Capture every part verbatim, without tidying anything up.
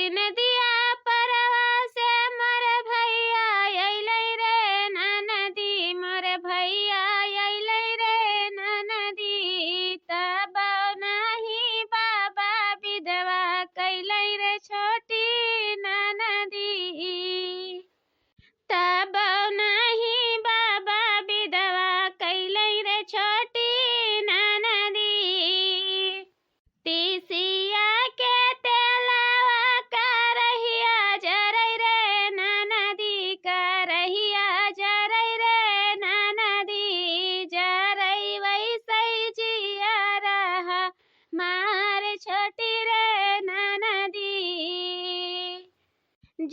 नदिया परवा से मोर भैया अइलै रे ननदी, मोर भैया अइलै रे ननदी। तब नहीं बाबा विधवा कैलै रे छोटी ननदी। तब नहीं बाबा विधवा कैलै रे छोटी ननदी। तीसिया के तेलवा करहिया जरै रे ननदी, करहिया जरै रे ननदी। जरै वैसै जियरा हमार छोटी रे ननदी।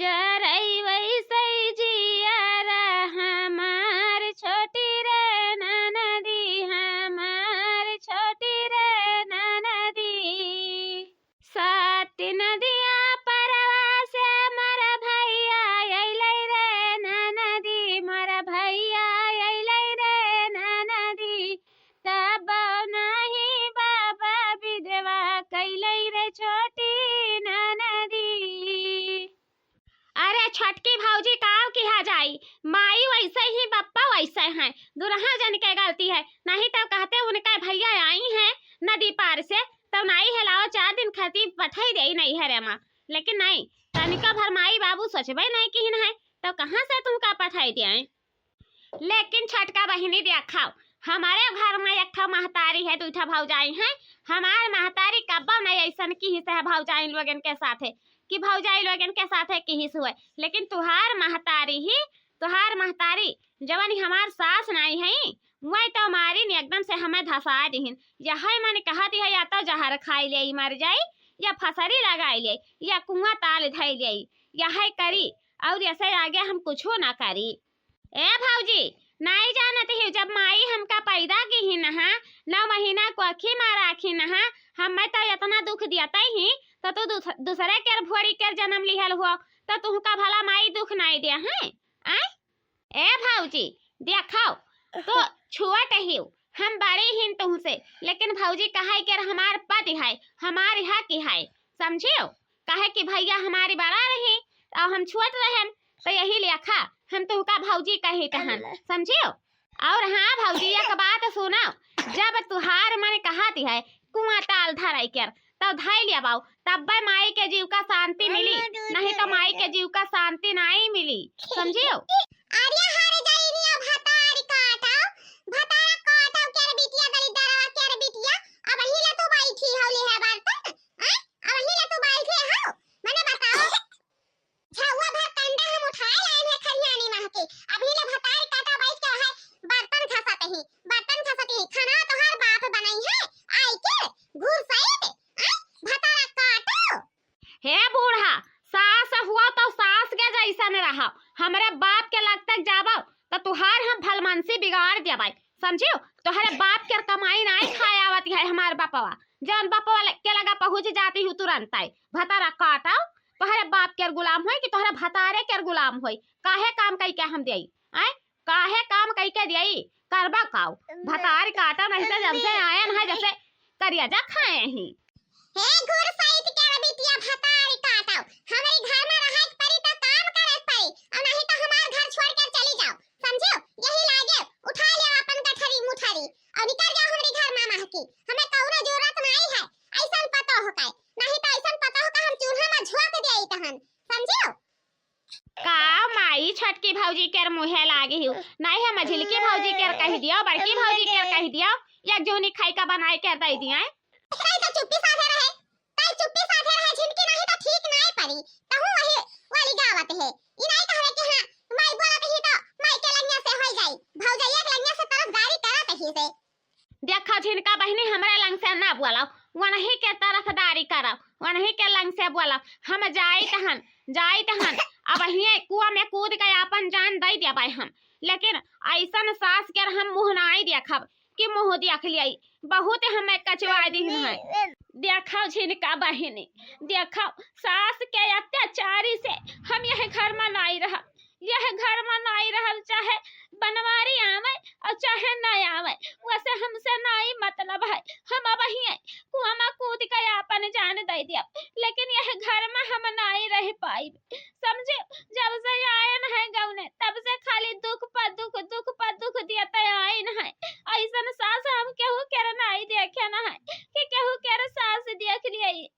जरै वैसै जियरा हमार छोटी रे ननदी, हमार छोटी रे ननदी। सत नदिया परवा से मोर भैया अइलै रे ननदी, मोर भैया अइलै रे ननदी। तब नहीं बाबा विधवा कैलै रे छोटी ननदी। अरे छोटकी भौजी काव किहा जाई, माई वैसै ही बप्पा वैसै हैं, दुनहौ जन के गलती है। नहीं तौ कहते उनकै भैया आई हैं नदी पार से, तौ नाई है लाओ चार दिन खातिर पठाई देई नैहरे मा, लेकिन नहीं, तनिका भर माई बाबू सोचबै नहीं किहिन है, तौ कहाँ से तुहका पठाई देई? लेकिन छोटका बहिनी देखौ, हमरे घर मा एक ठौ महतारी है, दुइ ठौ भौजाई हैं। हमार महतारी कब्बौ नहीं अइसन किहिस है भौजाई लोगन के साथे कि भौजाई लोगन के साथे किहिस हुए, लेकिन तुहार महतारी ही, तुहार महतारी जवन हमार सास नाई है, वही तौ मारिन एकदम से हमें धसा दिहिन। यहै मन कहत है या तौ जहर खाई लेई मर जाई, या फसरी लगाई लेई, या कुआँ ताल धई लेई, यहै करी, और ऐसे आगे हम कुछो ना करी। ए भौजी, नाई जानत ही, जब माई हमका पैदा किहिन हा, नौ महीना कोखी मा राखिन हा, हमें तौ एतना दुख दियतै ही, तौ तू दूस-, दूसरे केर भोरी केर जनम लिहल हो, तौ तुहका भला माई दुख नाई दे हैं? आय? ए भौजी, देखौ, तू छोट हिउ, हम बड़ी हिन तुहसे, लेकिन भौजी कहै केर हमार पद है, हमार हक है, समझिउ? काहे कि भैया हमारी बड़ा रही और हम छोट रहेन, तो यही लेखा हम तुहका भौजी कहित हन, समझिउ? और हाँ भौजी, एक बात सुनौ, जब तुहार मन कहत है कुआँ ताल धरै केर, तौ धई लेबौ, तब्बै माई के जीव का शांति मिली, नहीं तौ माई के जीव का शांति नाई मिली, समझिउ? अरे हर जाई रिया भतार काटौ, भतार काटौ केर बिटिया, दलिद्दरवा केर बिटिया, अबहीं ले तू बैठी हौ लिहे बर्तन, हैं? अबहीं ले तू बैठे हौ, मने बताओ। झउआ भर कंडा हम उठाए लाएन है खरिहानी महके। अबहीं ले भतार काटा बैठ के है बर्तन घसत ही, बर्तन घसत ही। खाना तोहार बाप बनई है, आई के घुसैत, आय, भतारा काटो। हे बूढ़ा, सास हुआ तौ सास के जैसन रहा। हमरे बाप के लग तक जाबो तौ तुहार हम भलमनसी बिगाड़ देबै। समझिउ? तोहरे बाप के कमाई नाई खाए आवत है हमार बपवा। जौन बपवा ल-, के लगा पहुँच जाती हूँ तुरंतै। भतारा काटो, तोहरे बाप के गुलाम होई कि तोहरे भतारे के गुलाम होई? काहे काम कई के हम देई? आय? काहे काम कई के देई? करबा काउ? भतार काटो नहीं तो जब से आयन है जैसे करिया जा खाए ही। हे घुरसैत के बिटिया भतार काटो, हमरे घर में रहे के परी तो काम करे के परी, और नहीं तो हमार घर छोड़ के चली जाओ, समझिउ? यही लागे उठा ले अपन गठरी मुठरी और निकल जाओ हमरे घर में महकी, हमें कौनो जरूरत नहीं है ऐसन पतोह के, नहीं तो ऐसन पतोह के हम चूल्हा में झोंक देई तहन, समझिउ? का माई, छोटकी भौजी केर मुँहे लागे हिउ, नहीं है मझिलकी भौजी केर कहि दियो, बड़की भौजी केर कहि दियो, एक जूनी खाई का बनाए के दे दिए। तई तो चुप्पी साधे रहे, तई चुप्पी साधे रहे, झिनकी नहीं तो ठीक नहीं परी, तहु वही वाली गावत है। ई नहीं कहवे कि हाँ, माई बोलत ही तो माई के लंगिया से होई जाई, भौजाई के लंगिया से तरफदारी करत ही से। देखा झिनका बहिनी, हमरे लंग से ना बोलाओ, वनही के तरफदारी करो, वनही के लंग से बोलाओ। हम जाइत हन, जाइत हन, अबहिये कुआं में कूद के आपन जान दई देबै हम, लेकिन ऐसन सास के हम मुँह नाई देखब कि मुँह देख लियाई, बहुत हमें कचवा दिन है। देखो झिनका बहिनी, देखो सास के अत्याचारी से हम यह घर में नाई रहब, यह घर में नाई रहब, चाहे बनवारी आवै और चाहे न आवै, वैसे हमसे नाई मतलब है। हम अबहीं कुआं मा कूद के आपन जान दइ दियब, लेकिन यह घर मा हम नाई रह पाइब। समझे, जब से आयन है गौने, तब से खाली दुख पर दुख, दुख पर दुख दियत आयन है। अइसन सास हम केहू केर नाई देखे न है कि केहू केर सास देख लिये।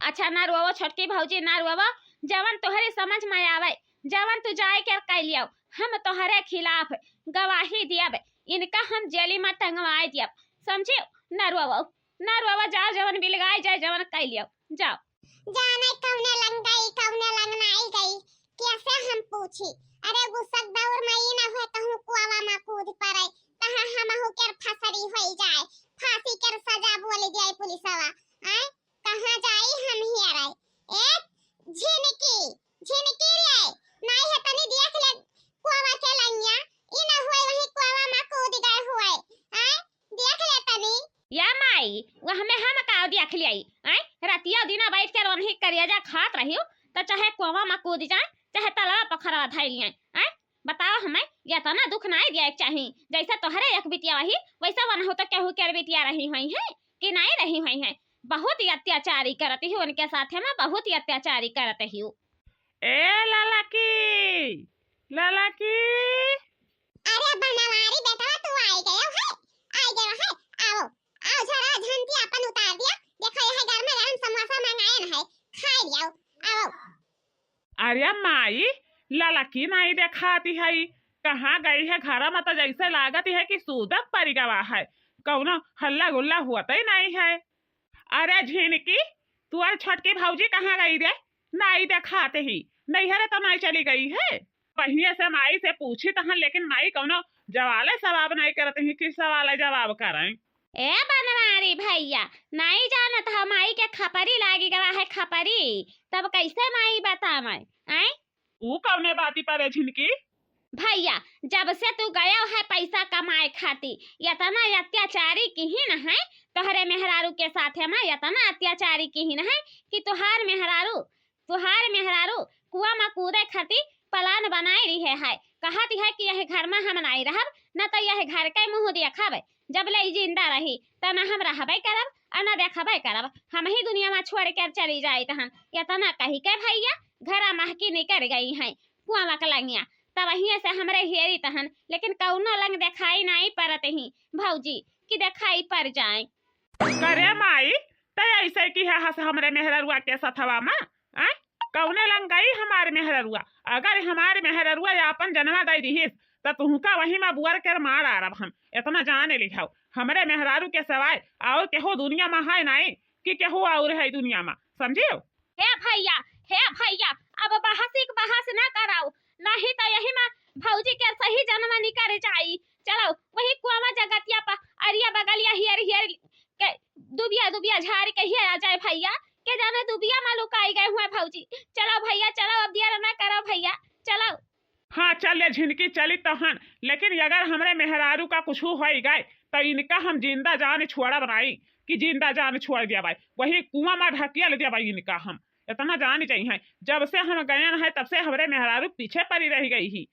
अच्छा, ना रोवो छोटकी भौजी, ना रोवो। जवन तोहरे समझ मा आवै, जवन तू जाए के कइ लियो, हम तोहरे खिलाफ गवाही दियब, इनका हम जेली मा टंगवाए दियब, समझियो? ना रोवो, ना रोवो, जाओ जवन बिलगाए जाए, जवन कइ लियो, जाओ। जाने कौने लंग गई, कौने लंग नाई गई, कैसे हम पूछी? अरे गुस्सक दौर मा ई ना होए कहूँ कुआवा मा कूद पड़े, तहाँ हमहू के फसरी होई जाए, फांसी के सजा बोल दिया पुलिसवा। आय, कहाँ जाई हम हियरे? ए झिनकी, झिनकी रे, नाई है तनी देख ले कुआवा के लंगिया, ई ना होए वही कुआवा मा कूद गए हुए। आय, देख ले तनी। या माई, वह में हम का देख लियाई? आय, रतिया दिना बैठ के रोनही करियाजा खात रहियो, त चाहे कुआवा मा कूद जाए, चाहे तलवा पोखरवा धइ लियाई। आय, बताओ हमें, यतना दुख नाई दिया एक चाही। जैसे तोहरे एक बिटिया वही, वैसे वनहु तो केहू के बिटिया रही हुई है कि नाई रही हुई है। बहुत ही अत्याचारी करत ही उनके साथे मा, बहुत ही अत्याचारी करत ही। ए ललकी, ललकी। अरे बनवारी बेटवा, तू आई गयो है, आई गयो है। आओ, आओ, झरा झंती अपन उतार दिया। देखो, यह गरमा गरम समोसा मंगाए न है, खाए लियाओ। आओ। अरे माई, ललकी नाई देखाती है, कहाँ गई है? घरा मा तो जैसे लागत है कि सूदक परि गवा है, कौनो हल्ला गुल्ला होत ही नाई है। अरे झिनकी, तू और छोटकी भौजी कहाँ गई रे? नाई देखात ही, नैहरे तो नाई चली गई है। पहिए से माई से पूछी तहन, लेकिन माई कौनो जवाले सवाब नाई करत ही कि सवाले जवाब करें। ए बनवारी भैया, नाई जानत ह, माई के खपरी लागी गवा है, खपरी, तब कैसे माई बतावे? आय, ऊ कौने बाती पर है झिनकी? भैया, जब से तू गयो है पैसा कमाए खाती, यतना अत्याचारी किहिन है, तोहरे मेहरारू के साथे मा यतना अत्याचारी किहिन है कि तुहार मेहरारू, तुहार मेहरारू कुआं मा कूदे खाती plan बनाए रहे है। कहत है कि यह घर मा हम नाई रहब, न तो यह घर के मुँह देखब। जब ले ई जिंदा रही, त न हम रहबे करब, अ न देखबे करब। हम ही दुनिया मा छोड़ के चली जाइत हन। यतना कही के भैया घरा महकी निकर गई हैं कुआं मा के लंगिया। तब वहीं से हमरे हेरी तहन, लेकिन कौनो लंग देखाई नाई परत ही भौजी, कि देखाई पर जाए। करे माई, तै ऐसे की है हस हमरे मेहररुआ के सथवा मा? आय? कौने लंग गई हमार मेहररुआ? अगर हमार मेहररुआ आपन जनवा दई दिहिस, त तुहका वही मा बुअर के मार आरब हम। इतना जाने लिहाओ, हमरे मेहरारू के सिवाय और केहू दुनिया मा है नाई कि केहू और है दुनिया मा, समझियो? हे भैया, हे भैया, अब बहस एक बहस ना कराओ, नहीं तो यही मा भौजी के सही जनवा निकर जाई। चलो, वही कुआवा जगतिया पर अरिया बगलिया हियर हियर के दुबिया दुबिया झाड़ के हियर आ जाए भैया, के जाने दुबिया मा लुकाई गए हुए भौजी। चलो भैया, चलो, अब देर ना करो भैया, चलो। हाँ, चल ले झिनकी, चली तहन, लेकिन अगर हमरे मेहरारू का कुछ होई गए, तो इनका हम जिंदा जान छोड़ब नाई, कि जिंदा जान छोड़ देबै, वही कुआं मा ढकेल देबै इनका हम। इतना जान जाई हैं, जब से हम गयन है, तब से हमरे मेहरारू पीछे पड़ी रह गई ही।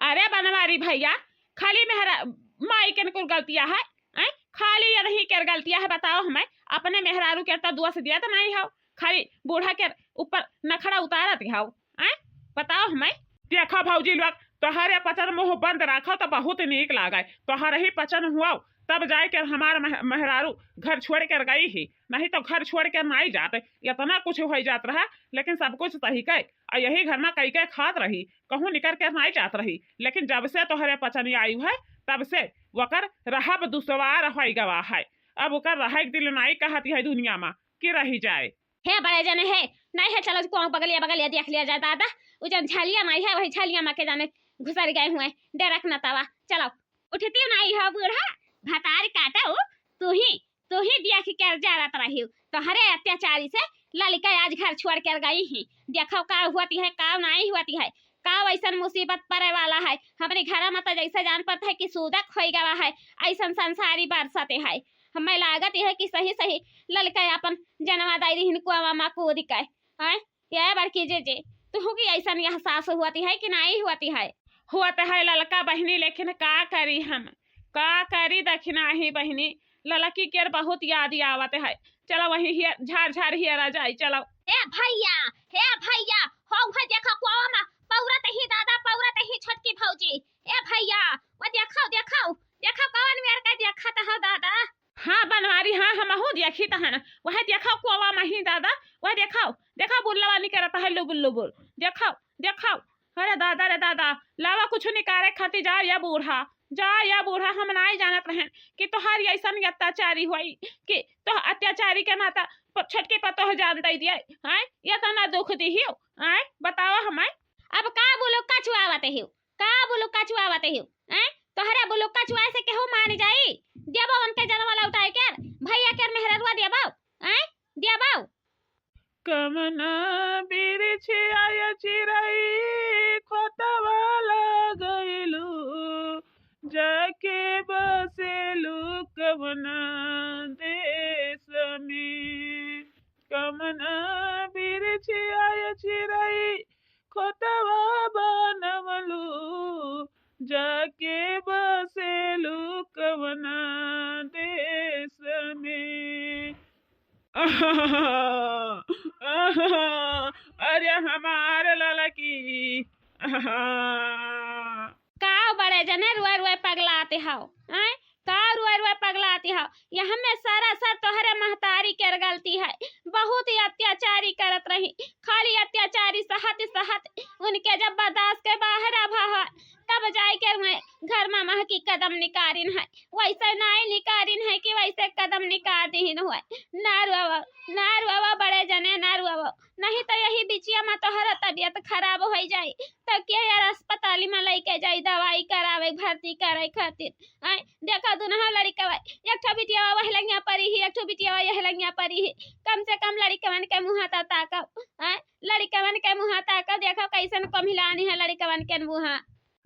अरे बनवारी भैया, खाली मेहरा-, माई के कुल गलतिया है, हैं? खाली यही के गलतिया है, बताओ हमें, अपने मेहरारू के तो दोष दिया तो नहीं हो, खाली बूढ़ा के ऊपर नखड़ा उतारत हो, हैं? बताओ हमें। देखो भौजी लोग, तोहरे पचन मुँह बंद रखो तो बहुत नीक लागे, तोहरे ही पचन हुआ तब जाए के हमार मेह-, मेहरारू घर छोड़ के गई ही, नहीं तो घर छोड़ के नहीं जाते। इतना कुछ हो जात रहा, लेकिन सब कुछ सही के, आ यही घर मा कई के खात रही, कहूँ निकर के नहीं जात रही। लेकिन जब से तोहरे पचन आई है, तब से वकर रहब दुश्वार होई गवा है। अब ओकर रहे के दिल नहीं कहत है दुनिया मा कि रही जाए। हे बड़े जने हे, नहीं है, चलो कुआं बगलिया बगलिया देख लिया जाए दादा। उ जन झालिया माई है, वही झालिया मा के जाने घुसर गए हुए, डेरक न तवा। चलो, उठती नहीं हो बूढ़ा, भतार काटो, तू ही, तू ही देख के जरत रही। तोहरे अत्याचारी से ललिका आज घर छोड़ कर गई ही। देखो का हुआती है, का नहीं हुआती है, का वैसन मुसीबत पड़े वाला है। हमरे घर मा तो जैसे जान पड़ता है कि सूदक होई गवा है, ऐसन संसारी बरसते है। हमें लागत है कि सही सही ललिका अपन जनवा दाई रही कुआवा मा कूद के। हैं? ये बड़की जीजी, तुहू की ऐसन एहसास हुआती है कि नहीं हुआती है? हुआ त है ललका बहिनी, लेकिन का करी हम, का करी दखिनाही बहिनी, ललकी केर बहुत याद आवत है। चलो वही हियर, झार झार हियरा जाई, चलो। ए भैया, हे भैया, हो है देखो कुआवा मा पौरत ही दादा, पौरत ही छोटकी भौजी। ए भैया, वो देखो, देखो, देखो कौन मेर के देखत हो दादा। हाँ बनवारी, हाँ हमहू देखी तहन। वह देखो कुआवा मा ही दादा, वह देखो, देखो बुल्लवा निकरत है लुबुल लुबुल। देखो, देखो, अरे दादा रे दादा, लावा कुछ निकारे खातिर जा या बूढ़ा, जा या बूढ़ा, हम नाई जानत रहेन कि तोहार ऐसन अत्याचारी होई कि तो अत्याचारी के नाता प-, छोटकी पतोह जान दे दिए, हैं? ये तो ना दुख दिहियो, हैं? बतावा हमें। अब का बुलुक्का चुआवत हियो, का बुलुक्का चुआवत हियो, हैं? तोहरे बुलुक्का चुआए से केहू मान जाई? देबो उनके जनवा लौटाए के, भैया के मेहररुआ देबो, हैं? देबो। कमना बिरिछिया चिरई खोतवा लगैलू, जाके बसेलू कमना देश में। कमना बिरिछिया चिरई खोतवा बनवलू, जाके बसेलू कमना देश में। अरे हमार ललकी। का बड़े जने रुए रुए पगलाते हौ, हैं? का रुए रुए पगलाते हौ? यह में सरासर तोहरे महतारी के गलती है। बहुत ही अत्याचारी करत रही, खाली अत्याचारी सहत सहत उनके जब बर्दाश्त के बाहर अब है, तब जाए के रुए घर मा महकी कदम निकारिन है। वैसे नाई निकारिन है कि वैसे कदम निकार दिहिन हुए। ना रुआवा, ना रुआवा बड़े जने, ना रुआवा, नहीं तो यही बिचिया मा तोहरा तबियत खराब होइ जाई, तो के यार अस्पताली मा लइके जाई दवाई करावे, भर्ती करे खातिर। आय, देखा दुनहु लड़िकवा, एक ठो बिटियावा वह लंगिया परी ही, एक ठो बिटियावा यह लंगिया परी ही। कम से कम लड़िकवन के मुँहा ता ताकव, आय, लड़िकवन के मुँहा ताकव, देखव कैसन कमिलानी है लड़िकवन के मुँहा।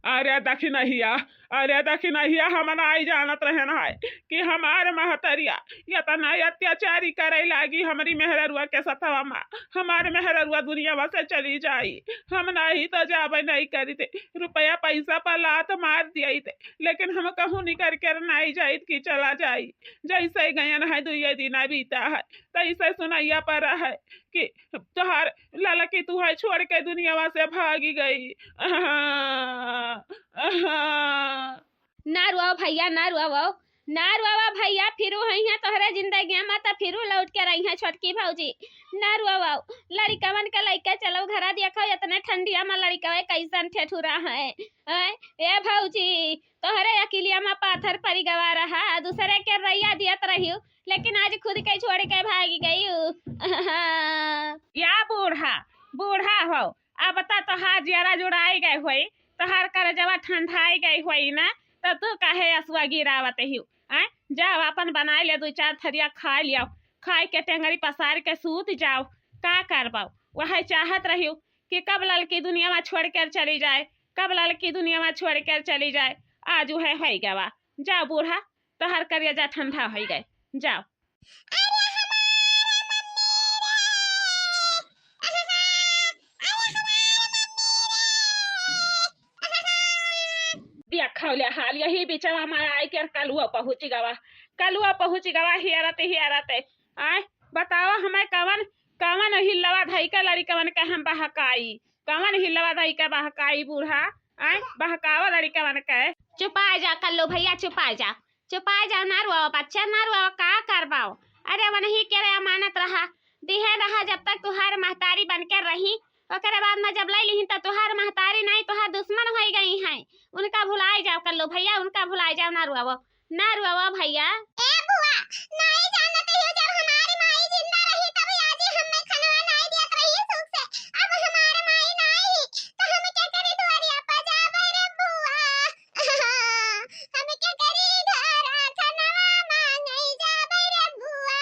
अरे दखिनहिया, अरे दखिनहिया, हम नाई जानत रहेन है कि हमार महतरिया यतना अत्याचारी करे लागी हमरी मेहररुआ के सथवा मा। हमार मेहररुआ दुनियावा से चली जाई, हम नाई तो जाबे नाई करित। रुपया पैसा पर लात मार दियत, लेकिन हम कहूँ निकर के नाई जाइत कि चला जाई। जैसे गयन है दुइये दिना बीता है, तैसे सुनैया पर है कि तोहार ललकी तू है छोड़ के दुनियावा से भागी गई। आहा, आहा। ना रुआवा भैया, ना रुआवा, ना रुआवा भैया, फिरू हइहैं तोहरे जिंदगिया मा त फिरू लौट के रहिहैं छोटकी भौजी। ना रुआवा, लड़िकवन के लइके चलो घरा, देखो इतने ठंडिया मा लड़िकवे कैसन ठेठुरा है। हैं? ए भौजी, तोहरे अकिलिया मा पाथर परी गवा रहा, दूसरे के रैया दियत रहियो, लेकिन आज खुद के छोड़ के भागी गई। या बूढ़ा, बूढ़ा हो, अब त तोहार जियरा जुड़ाई गए होई, तोहार करजवा ठंडाई गई होई ना, त तू काहे असुआ गिरावत हियो? आय, जाओ अपन बनाए ले दुइ चार थरिया खाए लियाओ, खाए के टेंगरी पसार के सूत जाओ। का करबाओ? वह चाहत रहियो कि कब ललकी दुनिया मा छोड़ कर चली जाए, कब ललकी दुनिया मा छोड़ कर चली जाए। आज उहे होई गवा। जाओ बूढ़ा, तोहर करेजा ठंडा होई गए, जाओ। देखौले हाल यही बिचवा मा आई के कलुआ पहुँची गवा, कलुआ पहुँची गवा, हियरते हियरते। आय, बतावा हमें कवन, कवन हिलवा धई के लड़िकवन के हम बहकाई, कवन हिलवा धई के बहकाई बूढ़ा, आय, बहकावा लड़िकवन के। चुपाए जा कल्लू भैया, चुपाए जा, चुपाए जा, ना रुआवा बच्चा, ना रुआवा, का करबाओ? अरे वनही के रे अमानत रहा, दिहे रहा जब तक तुहार महतारी बन के रही, ओकरे बाद मा जब लइ लिहिन त तुहार महतारी नाई, तुहार दुश्मन होई गई हैं। उनका भुलाए जाओ कल्लू भैया, उनका भुलाए जाओ, ना रुआवा, ना रुआवा भैया। ए बुआ, नाई जानत हियो, जब हमारी माई जिंदा रही तब आजी हमें खनवा नाई दियत रही सुख से। अब हमार माई नाई ही, त हम के करी दुआरिया पर जाबे रे बुआ? हम के करी घरा खनवा मांगई जाबे रे बुआ?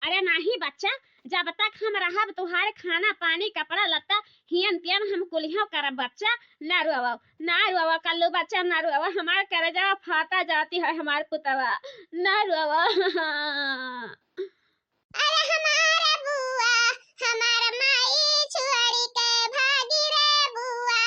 अरे नाही बच्चा, जब तक हम रहब तुहार खाना पानी कपड़ा लत्ता हियन तियन हम कुलिहो करब बच्चा। ना रुआवा, ना रुआवा कल्लू बच्चा, ना रुआवा, हमार करेजा फाटा जाती है हमार पुतवा, ना रुआवा। अरे हमार बुआ, हमार माई छोड़ी के भागी रे बुआ।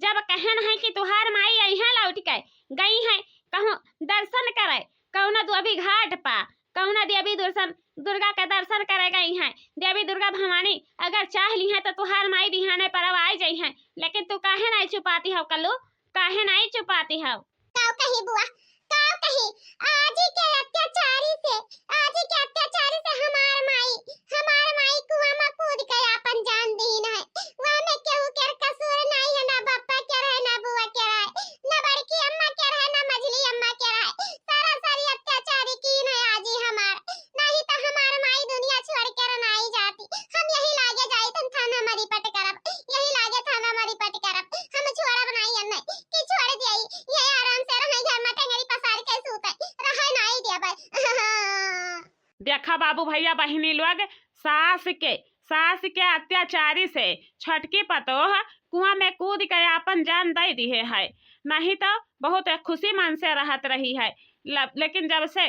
जब कहन है कि तुहार माई अइहैं लौट के, गई हैं कहूँ दर्शन करे, कौनो देवी घाट पा, कौनो देवी दर्शन, दुर्गा के दर्शन करे गई हैं। देवी दुर्गा भवानी अगर चाह लिहैं तो तुहार माई बिहाने परब आइ जइहैं, लेकिन तू काहे नाहीं चुपाती हौ कल्लू, काहे नाहीं चुपाती हौ? काव कही बुआ, काव कही, आज ही के अत्याचारी से, आज ही के अत्याचारी से हमार माई, हमार माई कुआं में कूद के आपन जान दीन है। वह में केहू के कसूर नाहीं है, ना बप्पा के रहे, ना बुआ के रहे, ना बड़की अम्मा के रहे, ना मझली अम्मा के रहे। सरासरी अत्याचारी कीन है आज ही हमार, नाहीं तो हमार माई दुनिया छोड़ के नाहीं जाती। हम यही लागे जाई तन थाना में रिपोर्ट करब, यही लागे थाना में रिपोर्ट करब। हम छोड़ब नाहीं अन्ने कि छोड़ दियाई, ये आराम से रहे घर में टेंगरी पसार के सूते, रहे नाहीं देबे। देखा बाबू भैया बहिनी लोग, सास के, सास के अत्याचारी से छोटकी पतोह कुआं में कूद के आपन जान दे दिहे है, नहीं तो बहुत खुशी मन से रहत रही है। ल-, लेकिन जब से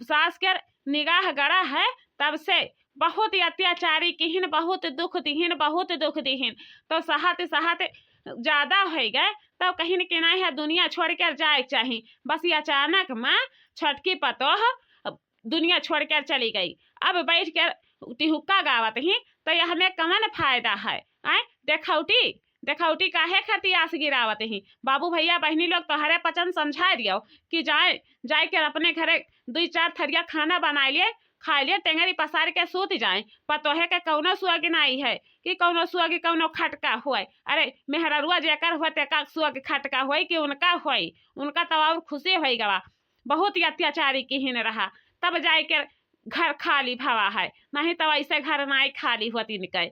सास के निगाह गड़ा है, तब से बहुत ही अत्याचारी किहिन, बहुत दुख दिहिन, बहुत दुख दिहिन। तो सहत सहत ज्यादा होइ गए, तब कहिन कि नाहीं है, दुनिया छोड़ के जाए के चाही। बस ये अचानक में छोटकी पतोह दुनिया छोड़ के चली गई। अब बैठ के टिहुक्का गावत ही, तो यह हमें कवन फायदा है? आय, देखौटी, देखौटी काहे खातिर आस गिरावत ही? बाबू भैया बहिनी लोग तोहरे पचन समझाए दियो कि जाए, जाए के अपने घरे दुई चार थरिया खाना बनाए लिए, खाए लिए, टेंगरी पसार के सूत जाए। पतोहे के कौनो सुअग नाई है कि कौनो सुअग कौनो खटका होए। अरे मेहररुआ जेकर होए तेका सुअग खटका होए कि उनका होए, उनका तो और खुशी होई गवा। बहुत ही अत्याचारी किहिन रहा, तब जाए के घर खाली भवा है, नहीं तो ऐसे घर नाई खाली होत इनके।